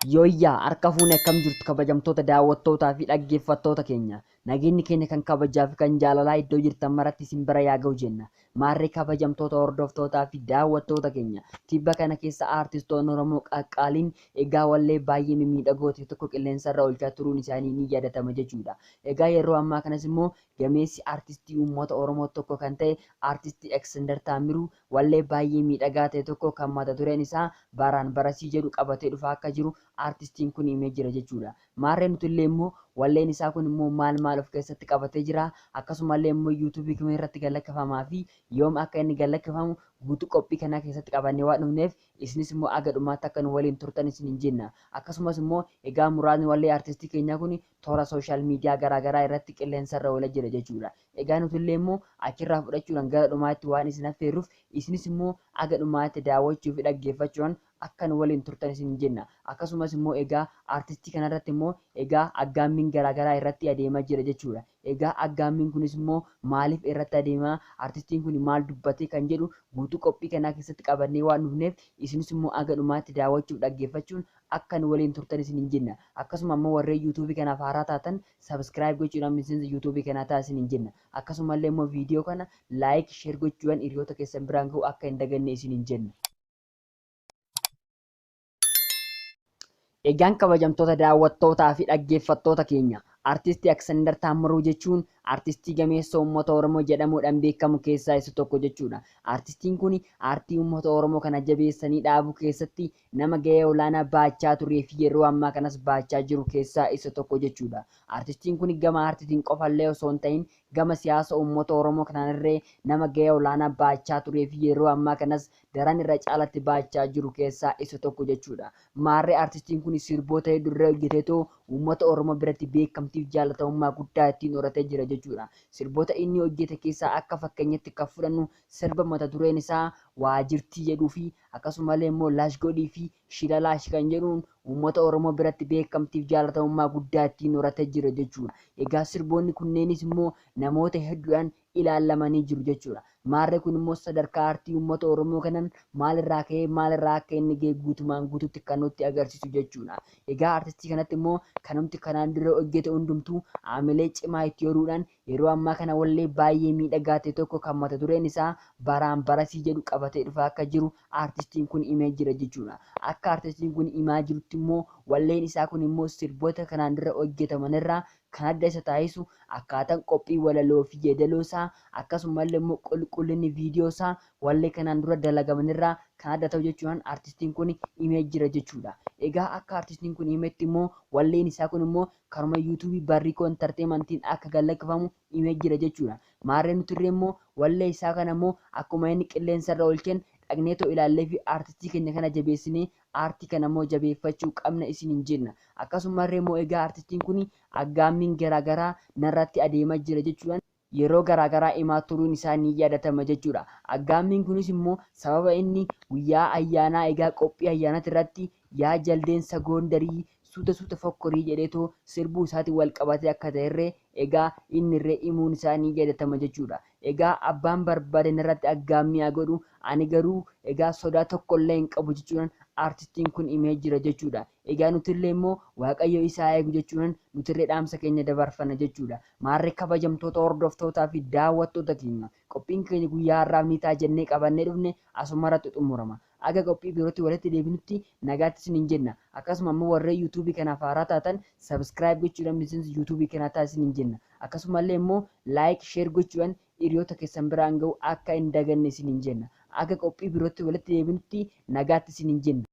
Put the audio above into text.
Yooyyaa harka fuune akkam jirtu kabajamtoota daawwattootaa fi dhaggeeffattoota keenya. Nageenyi keenya kan kabajaa fi kan jaalalaa iddoo jirtan maratti isin bira yaa ga'u jenna. Maarree kabajamtoota hordoftootaa fi daawwattoota keenya. Tibba kana keessa aartistoonni Oromoo qaqqaaliin egaa wallee baay'ee mimmiidhagoo ta'e tokko qilleensarra oolchaa turuun isaanii ni yaadatama jechuudha. Egaa yeroo ammaa kanas immoo gameessi aartistii uummata Oromoo tokko kan ta'e aartistii Eksander Taamiruu wallee baay'ee miidhagaa ta'e tokko kan mata dureen isaa baraan barasii jedhu qabatee dhufaa akka jiru aartistiin kun himee jira jechuudha. Maarree nuti illee immoo walleen isaa kun immoo maal maal of keessatti qabatee jira, akkasumallee immoo yuutuubii kam irratti gallakkifamaa fi yoom akka inni gallakkifamu guutuu qophii kanaa keessatti qabannee waan dhufneef isinis immoo aga dhumaatti akka nu waliin turtan isin hin jenna. Akkasumas immoo egaa muraasni wallee aartistii keenyaa kun toora sooshaal miidiyaa garaagaraa irratti qilleensarra oola jira jechuudha. Egaa nuti illee immoo achirraa fudhachuudhaan gara dhumaatti waan isin affeerruuf isinis immoo aga dhumaatti daawwachuu fi dhaggeeffachuudhaan akka nu waliin turtan isin jenna. Akkasumas immoo egaa aartistii kanarratti immoo egaa aggaammiin garaagaraa irratti adeemaa jira jechuudha. Egaa aggaammiin kunis immoo maaliif irratti adeemaa, aartistiin kun maal dubbate kan jedhu guutuu qophii kanaa keessatti qabannee waan dhufneef isinis immoo aga dhumaatti daawwachuuf dhaggeeffachuun akka nu waliin turtan isin hin jenna. Akkasuma immoo warreen yuutuubii kanaaf haaraa taatan sabskiraayib gochuudhaan miseensa yuutuubii kanaa ta'a isin hin jenna. Akkasumallee immoo viidiyoo kana laayik sheer gochuudhaan hiriyoota keessan biraan ga'u akka hin daganne isin hin jenna. Egaan kabajamtoota daawwattootaa fi dhaggeeffattoota keenya, aartistii Aksander Taammiruu jechuun aartistii gameessa uummata Oromoo jedhamuudhaan beekamu keessaa isa tokko jechuudha. Aartistiin kun aartii uummata Oromoo kana jabeessanii dhaabuu keessatti nama gahee olaanaa baachaa turee fi yeroo ammaa kanas baachaa jiru keessaa isa tokko jechuudha. Aartistiin kun gama aartiitiin qofallee osoo hin ta'in gama siyaasa uummata Oromoo kanaanirree nama gahee olaanaa baachaa turee fi yeroo ammaa kanas daran irra caalatti baachaa jiru keessaa isa tokko jechuudha. Maarree aartistiin kun sirboota hedduu irra hojjeteetoo uummata Oromoo biratti beekamtiif jaalatamummaa guddaa ittiin horatee jira jechuudha. Sirboota inni hojjete keessaa akka fakkeenyatti kan fudhannu sirba mata dureen isaa Waajirtii jedhuu fi akkasumallee immoo Laashgodhii fi Shilalaash kan jedhuun uummata Oromoo biratti beekamtiif jaalatamummaa guddaa ittiin horatee jira jechuudha. Egaa sirboonni kunneenis immoo namoota hedduudhaan ilaalamanii jiru jechuudha. Maarree kun immoo sadarkaa aartii uummata Oromoo kanan maalirraa ka'ee maalirraa akka inni ga'e guutumaan guututti kan nutti agarsiisu jechuudha. Egaa aartistii kanatti immoo kanumti kanaan dura hojjete hundumtuu haamilee cimaa itti horuudhaan yeroo ammaa kana wallee baay'ee miidhagaa ta'e tokko kan mata dureen isaa baraan barasii jedhu qabatee dhufaa akka jiru aartistiin kun himee jira jechuudha. Akka aartistiin kun himaa jirutti immoo walleen isaa kun immoo sirboota kanaan dura hojjetamanirraa kan adda isa taasisu akkaataan qophii walaloo fi yeedaloo isaa akkasumallee immoo qulqullinni viidiyoo isaa wallee kanaan dura dalagamanirraa kan adda ta'u jechuudhaan aartistiin kun himee jira jechuudha. Egaa akka aartistiin kun himetti immoo walleen isaa kun immoo karuma yuutuubii Barriikoo Intarteemantiin akka gallakkifamu himee jira jechuudha. Maarree nuti illee immoo wallee isaa kana immoo akkuma inni qilleensarra oolcheen dhaqneetoo ilaallee fi aartistii keenya kana jabeessinee aartii kana immoo jabeeffachuu qabna isin hin jenna. Akkasumallee immoo egaa aartistiin kun aggaammiin garaagaraa narratti adeemaa jira jechuudhaan yeroo garaagaraa himaa turuun isaa ni yaadatama jechuudha. Aggaammiin kunis immoo sababa inni guyyaa ayyaanaa egaa qophii ayyaanaati irratti yaa jaldeessa Goondarii suuta suuta fokkorii jedheetoo sirbuu isaatiin wal qabatee akka ta'erree egaa inni irree himuun isaa ni yaadatama jechuudha. Egaa abbaan barbaade narratti aggaammii haa godhu ani garuu egaa sodaa tokkollee hin qabu jechuudhaan aartistiin kun himee jira jechuudha. Egaa nutillee immoo Waaqayyo isaa eegu jechuudhaan nutillee dhaamsa keenya dabarfanna jechuudha. Maarree kabajamtoota hordoftootaa fi daawwattoota keenya qophiin keenya guyyaa har'aaf ni ta'a jennee qabannee dhufne asumarratti xumurama. Aga qophii birootti walitti deebinutti nagaatti isin hin jenna. Akkasuma immoo warreen yuutuubii kanaaf haaraa taatan sabskiraayib gochuudhaan miseensa yuutuubii kanaa ta'a isin hin jenna. Akkasumallee immoo laayik sheer gochuudhaan hiriyoota keessan biraan ga'u akka hin daganne isin hin jenna. Aga qophii birootti walitti deebinutti nagaatti isin hin jenna.